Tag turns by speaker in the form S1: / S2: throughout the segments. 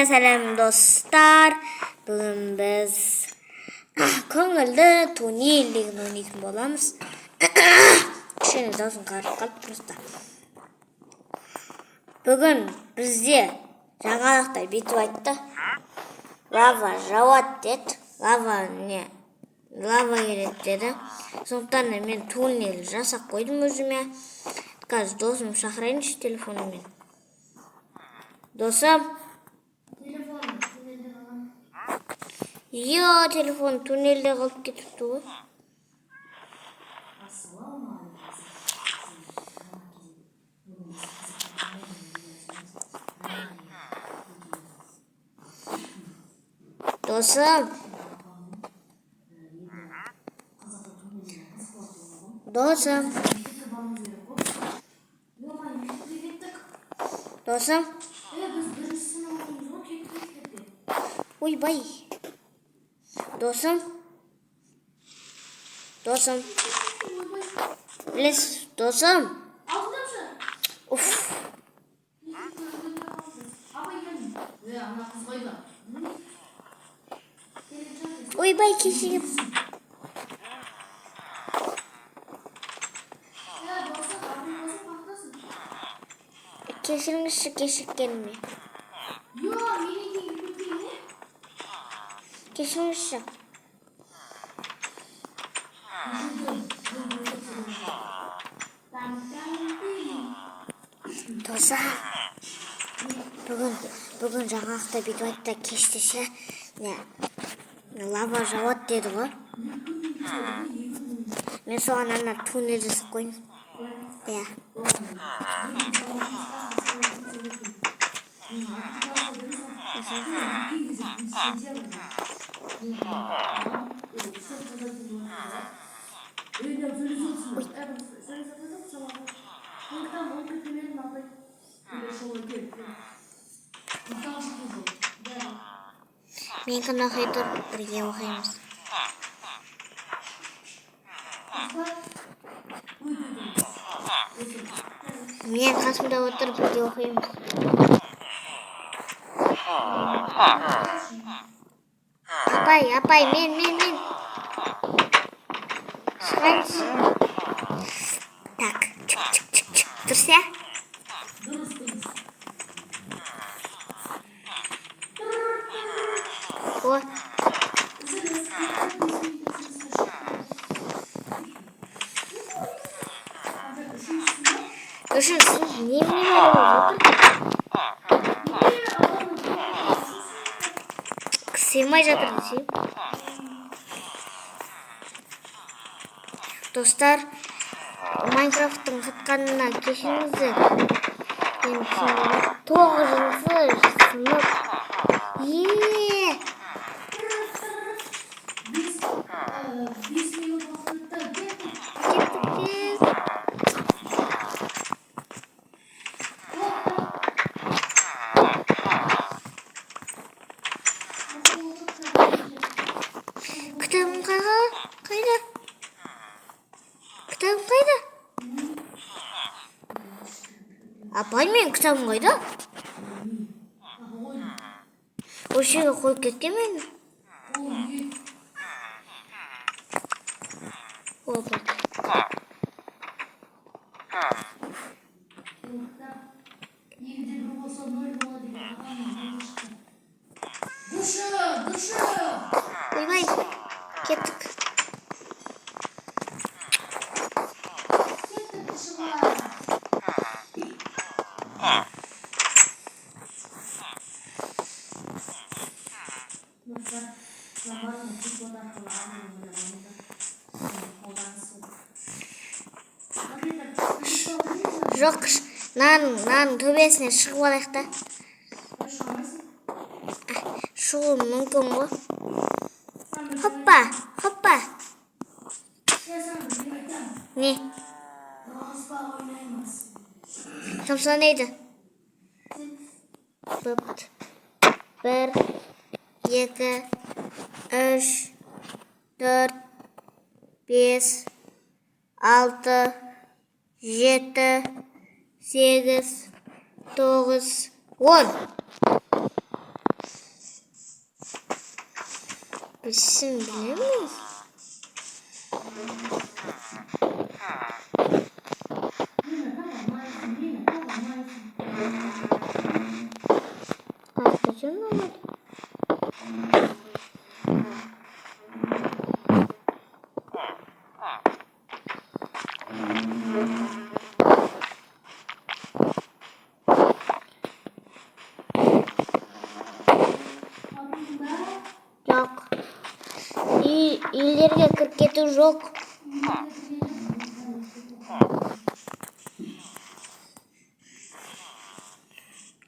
S1: Сәлем, достар! Бүгін біз көңілді туннель деген ойнайтын боламыз. Кішкене даусым қарып қалды просто. Бүгін бізде жаңалықта бүйтіп айтты. Лава жауады деді. Лава не? Лава келеді деді. Сондықтан да мен туннель жасап қойдым өзіме. Қазір досым шақырайыншы телефонымен. Досым.
S2: Телефон туннельде қалған.
S1: Йо, телефон туннельде қалып кетіпті ғой.
S2: Ассалаумағалейкум. Бүгін біз қазақтардың.
S1: Досым.
S2: Қазақта туннель деген қызық болады деп ойлағанмын.
S1: Досым.
S2: Мектепке баруымыз керек қой. Ё-моё, мектепке кеттік.
S1: Досым.
S2: Е, біз бірінші сынып оқимыз ғой, кеттік мектепке.
S1: Ойбай. Досым. Досым.
S2: Ойбай.
S1: Білесіз, досым.
S2: Алтыншы.
S1: Уф.
S2: Мектепке үлгермей қалыппыз. Апай, келдім. Е, ана қыз қайда? Келе жатыр.
S1: Ойбай, кешігіп.
S2: Е, досым, апай, досым, қаяқтасың?
S1: Кешіріңізші кешіккеніме.
S2: Йо, менен кейін кеткен не?
S1: Кешіріңізші. Досым. Бүгін жаңалықта бүйтіп айтты, кеште ше, не, лава жауады деді ғой. Мен соған ана туннель жасап қойдым. Иә. Менікін оқи тұр, бірге оқимыз. Мен қасымда отыр, бірге оқимыз. Апай, апай, мен, мен, мен. Шығайыншы. Так, чик, чик, чик, чик. Дұрыс, иә?
S2: Дұрыс.
S1: О, үшінші сынып немене болып жатыр? Сыймай жатыр десей. Достар, Майнкрафттың қатқанына кешіріңіздер. Мен түсінбедім. Тоғызыншы сынып. Е,
S2: 5 минут уақыт өтті, кеттік.
S1: Кеттік тез. Кітабым қайда? Қайда? Кітабым қайда? Апай, менің кітабым қайда? Осы жерге қойып кеткен мені. Опа.
S2: Екіде бір болса, нөл болады екен. Ағамның нөлге шықты. Душы, душы.
S1: Ойбай, кеттік.
S2: Кеттік душыға. Достар, глобальный код арқылы арнайы ойлағанымда қолданысу.
S1: Жоқ, мынаның төбесіне шығып алайық та. Шығуы мүмкін ғой. Хоппа, хоппа. Не? Кім санайды? Бопты. Бір, екі, үш, төрт, бес, алты, жеті, сегіз, тоғыз, 10. Білсем, білемін.
S2: Мені таба алмайсың, мені таба алмайсың.
S1: Қаяқта жүр мыналар?
S2: Алдың ба?
S1: Жоқ. Үйлерге кіріп кету жоқ.
S2: Үйлерге кірген жоқ.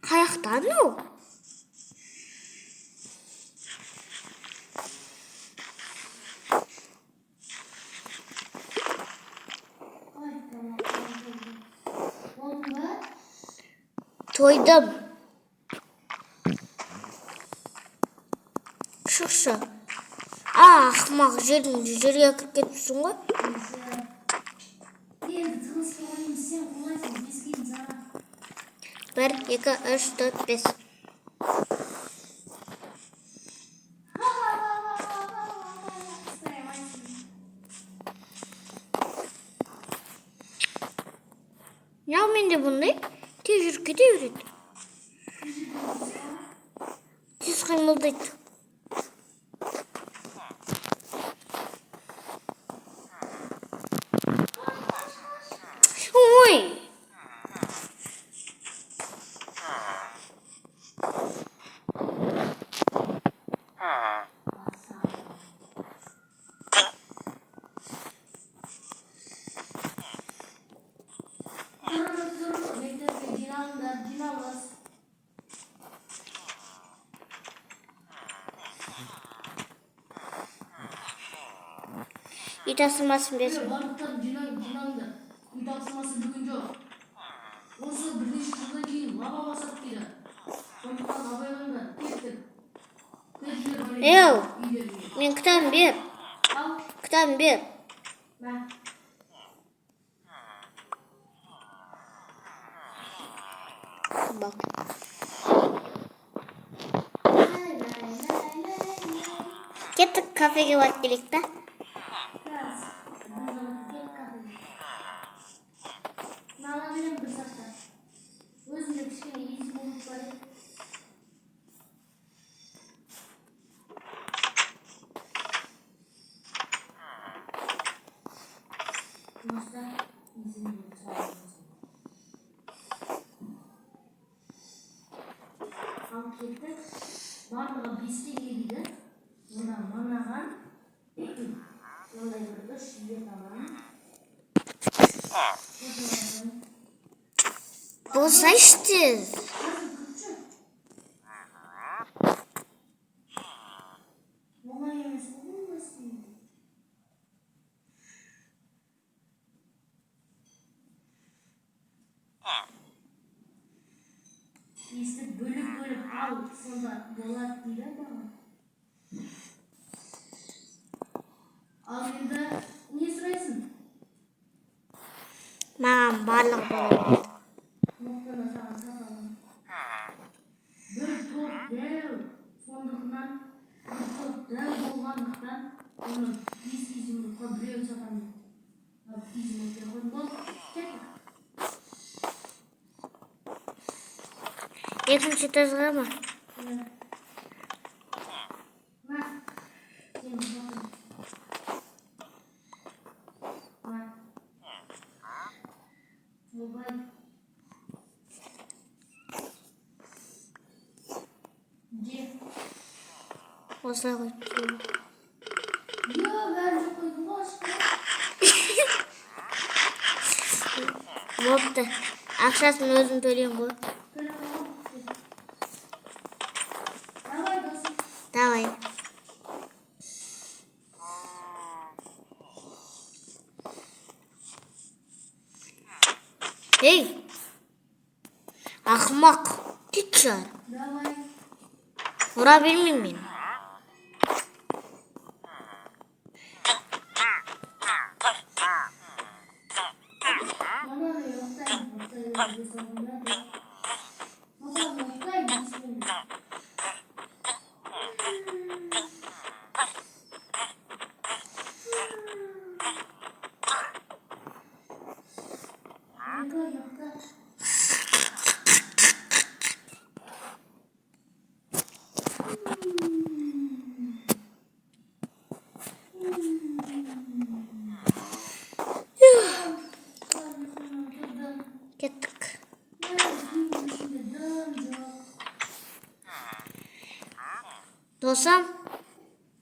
S1: Қаяқта анау?
S2: Ай, тамам, болдың ба?
S1: Тойдым. Шықшы. А, ақымақ, жердің жерге кіріп кетіпсің ғой.
S2: Енді тығылысқа ойнаймыз, сен құлайсың, беске дейін сана.
S1: 1, 2, 3, 4, 5.
S2: Ұстай алмайсың.
S1: Не, менде бұндай тез жүріп кете береді. Тез қимылдайды. Ой!
S2: Dur dur, bekle, жиналыңдар, жиналыңыз.
S1: Үй тапсырмасын берсін.
S2: Барлықтарын жиналыңдар. Үй тапсырмасы бүгін жоқ. Осы бірнеше жылдан кейін лава басады дейді. Сондықтан абайлаңдар, кеттік. Көшелер бар екен,
S1: Еу!
S2: үйлерге.
S1: Мен кітабын бер.
S2: Ал,
S1: Кітабын бер.
S2: мә.
S1: Бақ.
S2: Лай-лай-лай-лай-лай.
S1: Кеттік, кафеге барып келейік та.
S2: Раз. Бір кет кафеге. Маған беремін бір сағатта. Өзімде кішкене изи болып бар еді. Жұмыста изи болып саламыз. Ал кеттік. Барлығы 5 теңге дейді. Мына мынаған мындай бір үш ет аламын. Сосын
S1: Болсайшы тез.
S2: Қазір күтші. Оңай емес қой бұл істеу. Бесті бөліп бөліп ал, сонда болады дейді маған. Ал енді не сұрайсың?
S1: Маған барлығы болады.
S2: Ноқтаны саған сатамын. Бір топ дәу, сондықтан бір топ дәу болғандықтан оны 5 изумрудқа біреуін сатамын. Ал изумруд бере қойдым, болды, кеттік.
S1: Екінші этажға ма?
S2: Мә. Мә. Сен сатың. Мә. Ойбай. Же.
S1: Осылай қойып тастаймын.
S2: Йо, бәрін жеп қойдың ғой, ашқа.
S1: Бопты. Ақшасын өзім төлеймін ғой.
S2: Төлеп қойған. Давай, досым.
S1: Давай. Ей! Ақымақ. Кетші ары.
S2: Давай.
S1: Ұра бермеймін мен.
S2: Мынаны ұйықтаймын. Ұйықтай. Мынаны ұйықтаймын.
S1: Досым,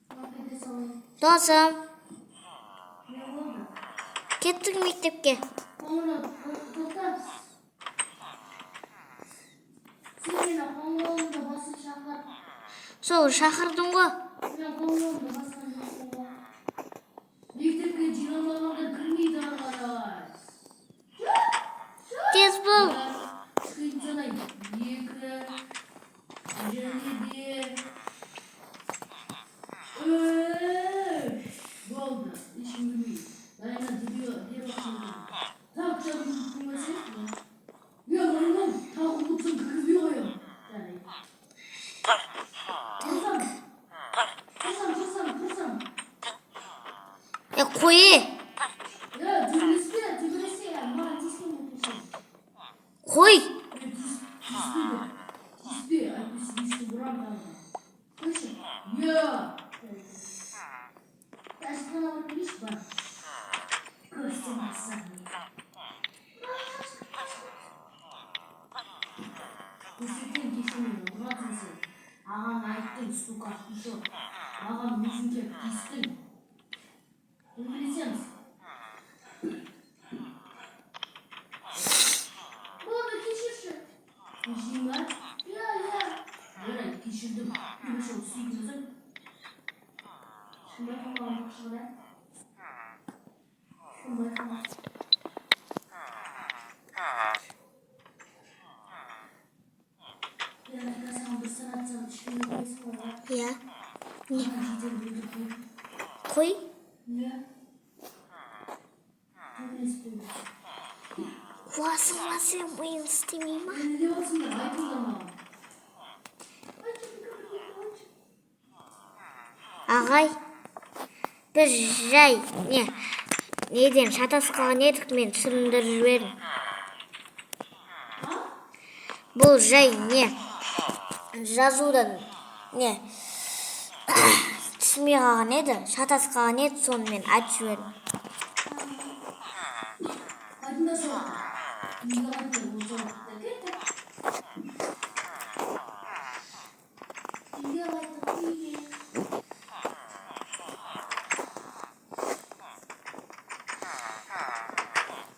S2: Алып кете салайын.
S1: досым,
S2: Не болды?
S1: Кеттік мектепке.
S2: Қоңырау, тоқта. Сен мені қоңырауымды басып шақыр.
S1: Сол шақырдым ғой.
S2: Мен қоңырауымды басқан жоқпын ғой. Мектепке жиналмағандар кірмейді ары қарай.
S1: Тез бол.
S2: Қиын санайын. Екі, және де үш. Болды. Ешкім кірмейді. Дайна дереу ақшаны. Так, көмесің? Я маймыл, тағы ұмытсам кіргізбей қоямын. Жарайды. Тұрсам. Тұрсам, тұрсам, тұрсам.
S1: Е, қой.
S2: Я, төбелеспе, төбелеспе. Маған тиіспе, тұрсам.
S1: Қой.
S2: Тиіспе, тиіспе, әйтпесе есікті бұрам тағы. Қойшы. Я. Әжетханаға барып келейінші, бар. Көрсем алсам. Көрсеткен кеше мені ұратын сен. Ағаң айттың, сука, еще. Маған өзің келіп тиістің. Төбелесеміз. Болды, кешірші. Кешірейін ба? Иә, иә. Жарайды, кешірдім. Ешкім сүйгізіп. Ешкім байқамаған жоқ шығар, ә? Ешкім байқамады. Иә, саған бір сыр айтсам, ешкімге айтпайсың ғой, иә?
S1: Иә.
S2: Ана жедел өлтіріп қойды.
S1: Қой.
S2: Иә. Төбелесіп төбелесіп.
S1: Қуасың ба сен, миың істемей ма?
S2: Не деп отырсыңдар? Айтыңдар маған. Айтшы, айтшы.
S1: Ағай, біз жай не неден шатасып қалған едік, мен түсіндіріп жібердім.
S2: А?
S1: Бұл жай не жазудан не түсінбей қалған еді, шатасып қалған еді, соны мен айтып жібердім.
S2: Айтыңдар сол. Үйге қайтыңдар, ол сол уақытта кеттік. Үйге қайттық, үйге.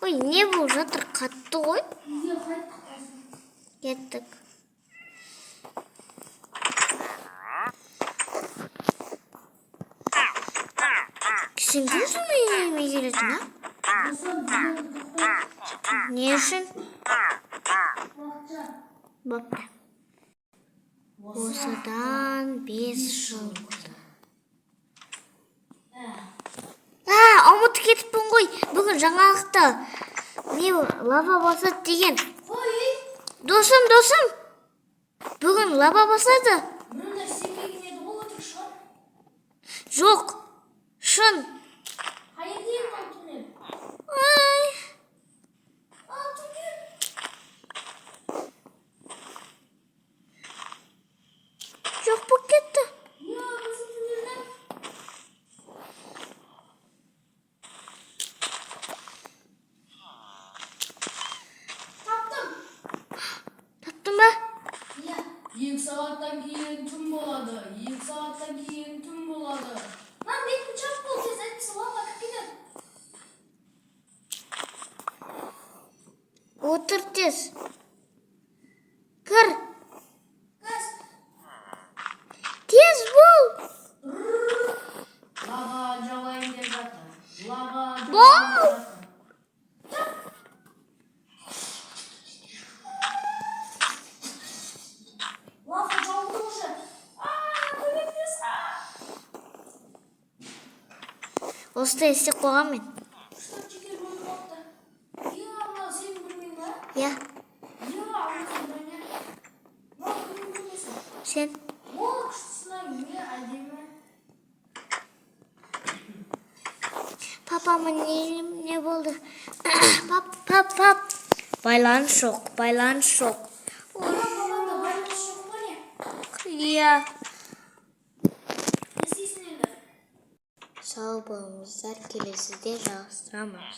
S1: Ой, не болып жатыр, қатты ғой.
S2: Үйге қайттық қайсың.
S1: Кеттік. Сен кімсің менің үйіме келетін, а?
S2: Досым, видеоны тоқтат.
S1: Не үшін?
S2: Уақытша.
S1: Бопты. Осыдан 5 жыл болды. А, ұмытып кетіппін ғой. Бүгін жаңалықта не лава басады деген.
S2: Қой.
S1: Досым, досым. Бүгін лава басады.
S2: Біреулер сенбеген еді ғой, өтірік шығар.
S1: Жоқ. Шын.
S2: Қай жерде еді ол туннель?
S1: Ай.
S2: А, туннель.
S1: Жоқ болып кетті.
S2: Иә, біздің туннельден. Таптым.
S1: Таптың ба?
S2: Иә. 2 сағаттан кейін түн болады. 2 сағаттан кейін түн болады. Lan бетін çabuk bul tez, әйтпесе лава кіріп кетеді.
S1: Отыр тез. Кір.
S2: Газ.
S1: Тез бол.
S2: Лава жауайын деп жатыр. Лава
S1: Бол.
S2: жауайын деп жатыр. Лава жауды уже. А, көмектес. А.
S1: Осылай істеп қойған мен.
S2: Что жігер өліп қалыпты. Иә, мынау сенің бөлмең ба?
S1: Иә.
S2: Иә, алмаз броня. Мынау кімнің бөлмесі?
S1: Сен.
S2: О, күштісің, не әдемі.
S1: Папама не болды? Пап, пап, пап. Байланыс жоқ, байланыс жоқ.
S2: Мына папаңда байланыс жоқ па, не?
S1: Иә.
S2: Не істейсің енді?
S1: Сау болыңыздар, келесіде жалғастырамыз.